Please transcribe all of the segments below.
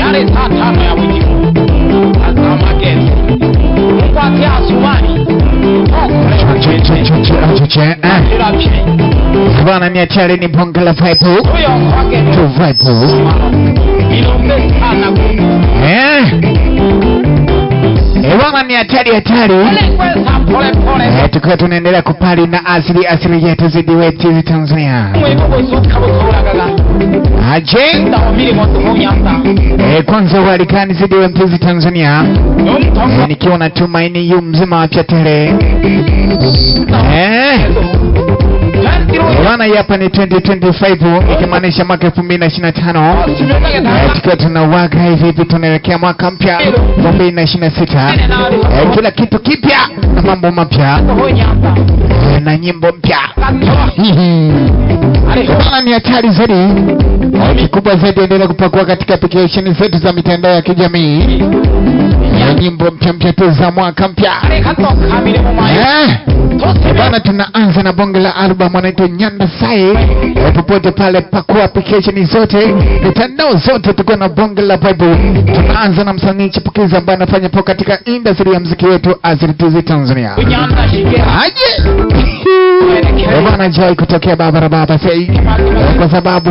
Yale saa 5 ya usiku. Azamagezi. Mkwati asumani. Bwana ni achari ni bonge la vibe. Tu vibe. Bwana ni hatari hatari. Tukiwa tunaendelea kupali na asili asili yetu zidi wetu Tanzania. Aje? Kwanza walikani zidi wetu Tanzania. Nikiwa na tumaini yu mzima afya tele. Bwana hapa ni 2025 ikimaanisha mwaka 2025. Tukiwa tunawaka hivi hivi tunaelekea mwaka mpya 2026. Kila kitu kipya na mambo mapya na nyimbo mpya. Bwana ni hatari zaidi. Kikubwa zaidi endelea kupakua katika application zetu za mitandao ya kijamii. Nyimbo mpya mpya tu za mwaka mpya. Bana tunaanza na bonge la album anaitwa Nyanda Sai. Popote pale pakua application zote, mitandao zote, tuko na bonge la vibe. Tunaanza na msanii chipukizi ambaye anafanya poa katika industry ya muziki wetu Azri Tanzania. Aje! Bana Joy kutokea Baba Baba Sai. Kwa sababu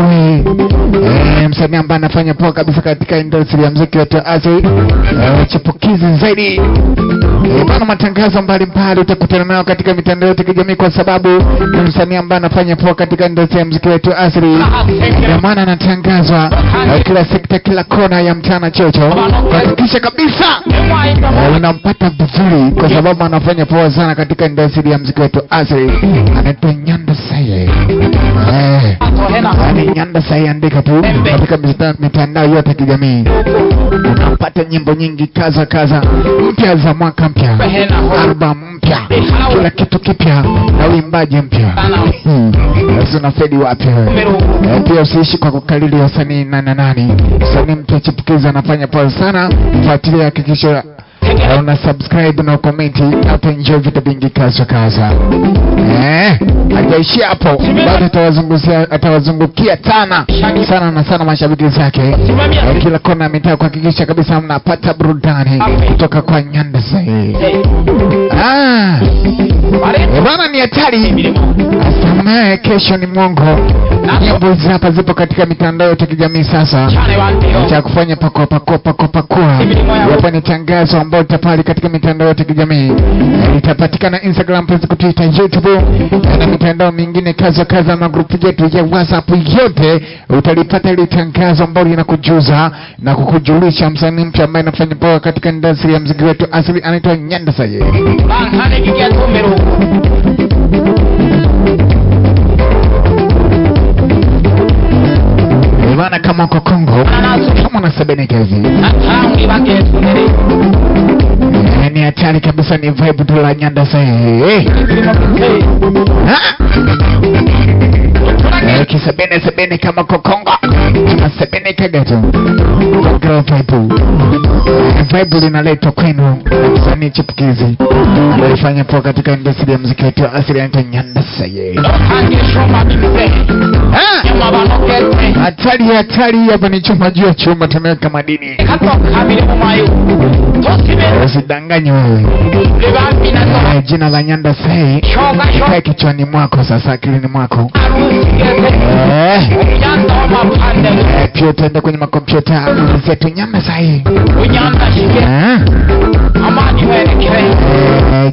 msanii ambaye anafanya poa kabisa katika industry ya muziki wetu Azri chipukizi zaidi. Bana matangazo mbalimbali utakutana nayo katika mitandao yote kijamii kwa sababu ni msanii ambaye anafanya poa katika industry ya muziki wetu Asili. Ndio maana anatangazwa kila sekta, kila kona ya mchana chocho. Hakikisha kabisa unampata vizuri kwa sababu anafanya poa sana katika industry ya muziki wetu Asili. Anaitwa Nyanda Sai. Yaani Nyanda Sai, andika tu katika mitandao yote ya kijamii. Unapata nyimbo nyingi kaza kaza mpya za mwaka mpya, album mpya, kila kitu kipya na uimbaji mpya. Sasa unafedi wapi wewe? Pia usiishi kwa kukalili wasanii nani nani. Msanii mpya chipukizi anafanya poa sana. Fuatilia, hakikisha una subscribe na comment, na enjoy vitu vingi kaza kaza. Hajaishia hapo, bado atawazungukia sana sana na sana mashabiki zake kila kona mitaa kuhakikisha kabisa mnapata burudani kutoka kwa Nyanda Sai. Bwana ni hatari. Asante, kesho ni mwongo. Nyimbo hizi hapa zipo katika mitandao yote ya kijamii sasa. Cha kufanya pakua pakua pakua pakua. Hapa ni tangazo ambalo litapali katika mitandao yote ya kijamii. Litapatikana Instagram, Facebook, Twitter, YouTube na mitandao mingine kaza kaza, magrupu yetu ya WhatsApp yote utalipata ile tangazo ambalo linakujuza na kukujulisha msanii mpya ambaye anafanya poa katika industry ya muziki wetu asili, anaitwa Nyanda Sai. Bana kama uko Kongo, kama na sabene kazi. Ni hatari kabisa, ni vibe tu la Nyanda Sai. Kisabene sabene kama uko Kongo, sabene kagato. Vibe. Vibe linaletwa kwenu msanii chipukizi alifanya poa katika industry ya muziki wetu asili, anaitwa Nyanda Sai. Hatari hatari, hapa ni chuma juu ya chuma, tumeweka madini. Usidanganywe wewe. Jina la Nyanda Sai kae kichwani mwako sasa, akilini mwako. Pia utaenda kwenye makompyuta zetu Nyanda Sai.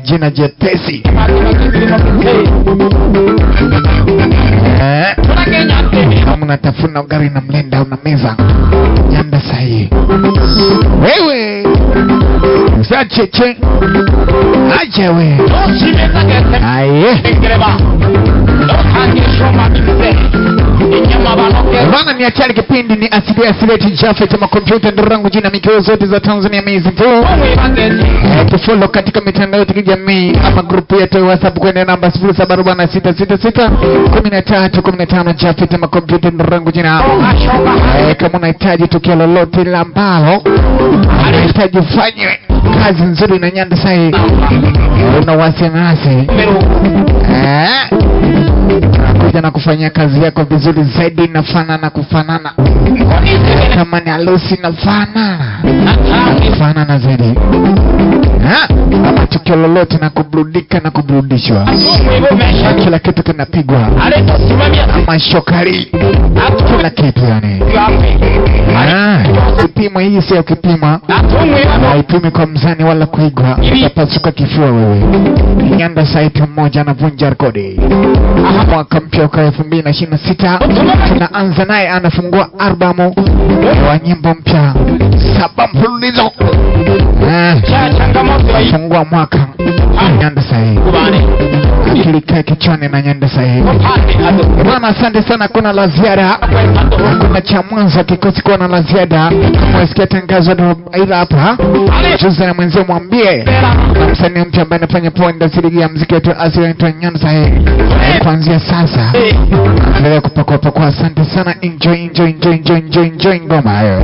Jina jepesi. Kama unatafuna ugali na mlenda una meza Nyanda Sai. Wewe usacheche aje we. Aye. Bana ni achali, kipindi ni asili asili yetu Jafet makompyuta ndo rangu jina mikeo zote za Tanzania amazing tu. Tufollow katika mitandao yetu ya kijamii ama grupu yetu ya WhatsApp kwenye namba 074666 1315 Jafet makompyuta ndo rangu jina. Kama unahitaji tukio lolote la ambalo unahitaji ufanywe Kazi nzuri na Nyanda Sai, una wasiwasi kuja na kufanyia kazi yako vizuri zaidi, nafanana kufanana kama ni harusi nafanana kufanana zaidi ama tukio lolote na kuburudika na kuburudishwa, kila kitu kinapigwa ama shokari, kila kitu yani. Kipimo hii sio kipima, haipimi kwa mzani wala kuigwa, utapasuka kifua wewe. Nyanda Sai mmoja anavunja rekodi. Mwaka mpya wa 2026 tunaanza naye, anafungua albamu wa nyimbo mpya 7 mfululizo. Fungua mwaka Nyanda Sai, akili kae kichwani na Nyanda Sai. Bwana, asante sana, kuna la ziada, hakuna cha mwanzo kikosi kuwa na la ziada. Kama usikia tangazo ila hapa juza na mwenzio mwambie msanii mpya ambaye anafanya poa industry ya muziki wetu asili anaitwa Nyanda Sai. Kuanzia sasa endelea kupakua pakua. Asante sana, enjoy enjoy enjoy enjoy enjoy enjoy ngoma hiyo.